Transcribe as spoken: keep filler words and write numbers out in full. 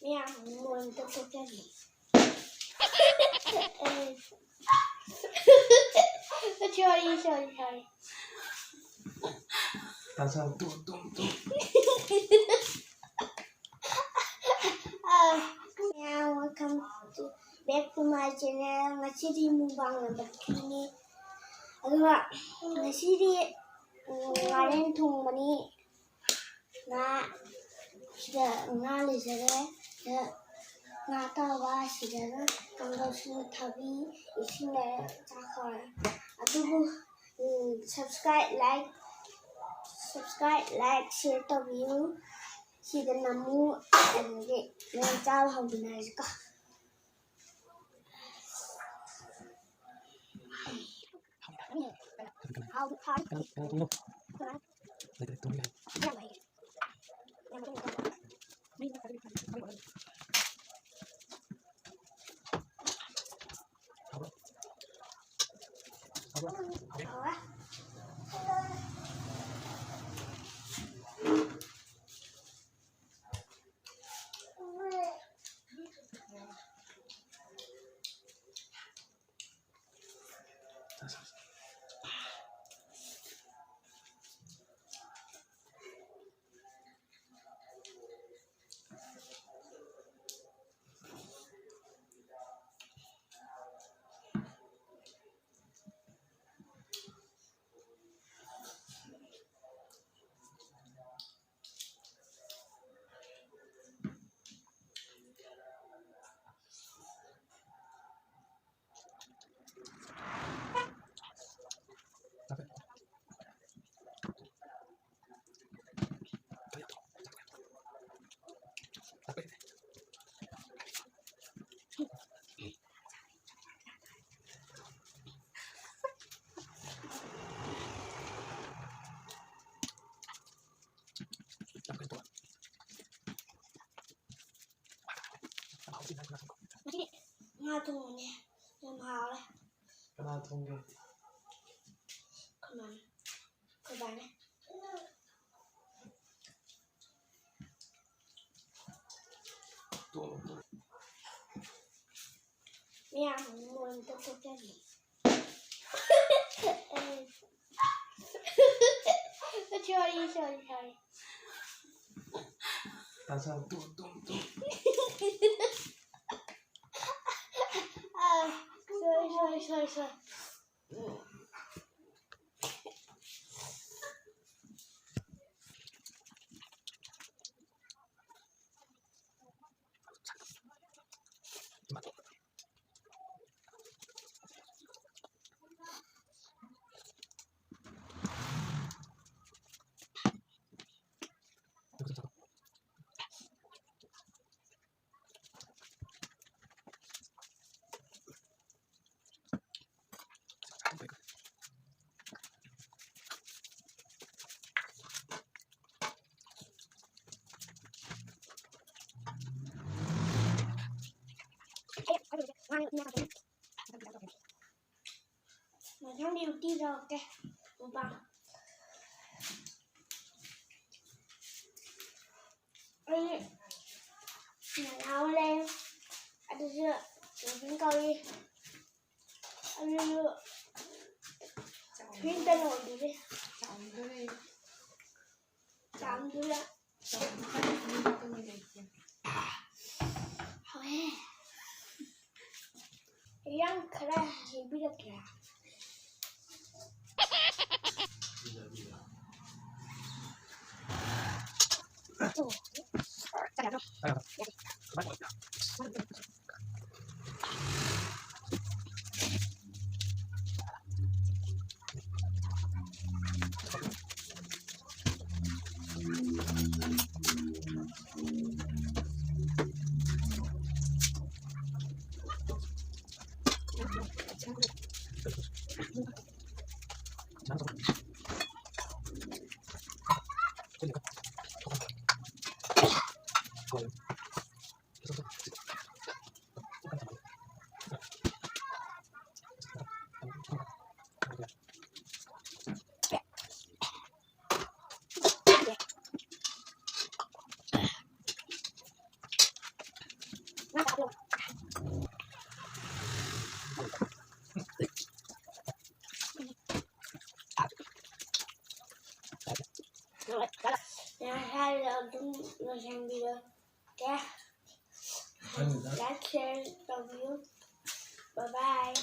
ꯃꯌꯥꯝ ꯃꯣꯟꯗ ꯊꯣꯛꯆꯔꯤ꯫ Sorry, sorry, sorry. ꯇꯥꯁꯜꯂꯨ, ꯇꯨꯝ, ꯇꯨꯝ, ꯇꯨꯝ꯫ ꯑꯥ, ꯃꯌꯥꯝ, welcome to, back to my channel. ꯉꯁꯤꯗꯤ mukbang number three ꯅꯤ꯫ ꯑꯗꯨꯒ ꯉꯁꯤꯗꯤ, ꯎꯝ, ꯉꯥꯔꯦꯟ ꯊꯣꯡꯕꯅꯤ꯫ ꯉꯥ ꯁꯤꯗ ꯉꯥ ꯂꯩꯖꯔꯦ꯫ ꯁꯤꯗ ꯉꯥ ꯑꯇꯥꯎꯕ, ꯁꯤꯗꯅ ꯀꯥꯡꯒꯧꯁꯨ, ꯊꯕꯤ, ꯏꯁꯤꯡ ꯂꯩꯔꯦ, ꯆꯥꯛ ꯍꯧꯔꯦ꯫ ꯑꯗꯨꯕꯨ, ꯎꯝ, subscribe, like, subscribe, like, share ꯇꯧꯕꯤꯌꯨ꯫ ꯁꯤꯗ ꯅꯝꯃꯨ, ꯑꯗꯨꯗꯤ ꯅꯣꯏ ꯆꯥꯕ ꯍꯧꯃꯤꯟꯅꯔꯁꯤꯀꯣ꯫ ꯍꯥꯎꯗꯤ ꯐꯥꯔꯤ꯫ ꯀꯅꯥ, ꯀꯅꯥ ꯊꯣꯡꯅꯣ? ꯀꯅꯥ? ꯂꯩꯇ꯭ꯔꯦ, ꯊꯣꯡꯕ ꯌꯥꯏ꯫ ꯌꯥꯝ ꯍꯩ꯫ ꯌꯥꯝ ꯍꯩ꯫ ꯍꯥꯎꯕ꯭ꯔꯣ? ꯍꯥꯎꯕ꯭ꯔꯣ? ꯍꯥꯎꯕ꯭ꯔꯣ? ꯍꯥꯎꯋꯦ꯫ ꯉꯁꯤꯗꯤ ꯉꯥ ꯊꯣꯡꯕꯅꯦ꯫ ꯌꯥꯝ ꯍꯥꯎꯔꯦ꯫ ꯀꯅꯥ ꯊꯣꯡꯒꯦ? ꯑꯩꯈꯣꯏ ꯃꯥꯅ꯫ ꯑꯩꯈꯣꯏ ꯕꯥꯅ꯫ ꯇꯣꯛꯑꯣ꯫ ꯃꯌꯥꯝ ꯃꯣꯟꯗ ꯊꯣꯛꯆꯔꯤ꯫ Sorry, sorry, sorry. ꯇꯥꯁꯥ, ꯇꯨꯝ, ꯇꯨꯝ, ꯇꯨꯝ꯫ ꯑꯥ, sorry, sorry, sorry, sorry. ꯃꯊꯪꯗꯤ ꯎꯇꯤ ꯇꯧꯔꯛꯀꯦ, ꯃꯨꯛꯕꯥꯡ꯫ ꯑꯩ ꯅꯅꯥꯎ ꯂꯩ, ꯑꯗꯨꯁꯨ ꯃꯨꯛꯕꯥꯡ ꯀꯧꯏ꯫ ꯑꯗꯨꯁꯨ ꯆꯥꯎꯗꯣꯔꯦ꯫ ꯆꯥꯎꯗꯣꯔꯦ꯫ ꯆꯥꯎꯗꯣꯔꯦ꯫ ꯆꯥꯎꯗꯣꯔꯦ꯫ ꯍꯥꯎꯋꯦ꯫ ꯏꯟꯖꯥꯡ ꯈꯔ ꯍꯦꯛꯄꯤꯔꯛꯀꯦꯔꯥ? ꯉꯁꯥꯏꯗ ꯑꯗꯨꯝ ꯂꯣꯏꯁꯤꯟꯕꯤꯔꯣ꯫ ꯀꯦ? ꯂꯥꯏꯛ ꯁꯤꯌꯔ ꯇꯧꯕꯤꯌꯨ꯫ ꯕꯥꯏ ꯕꯥꯏ꯫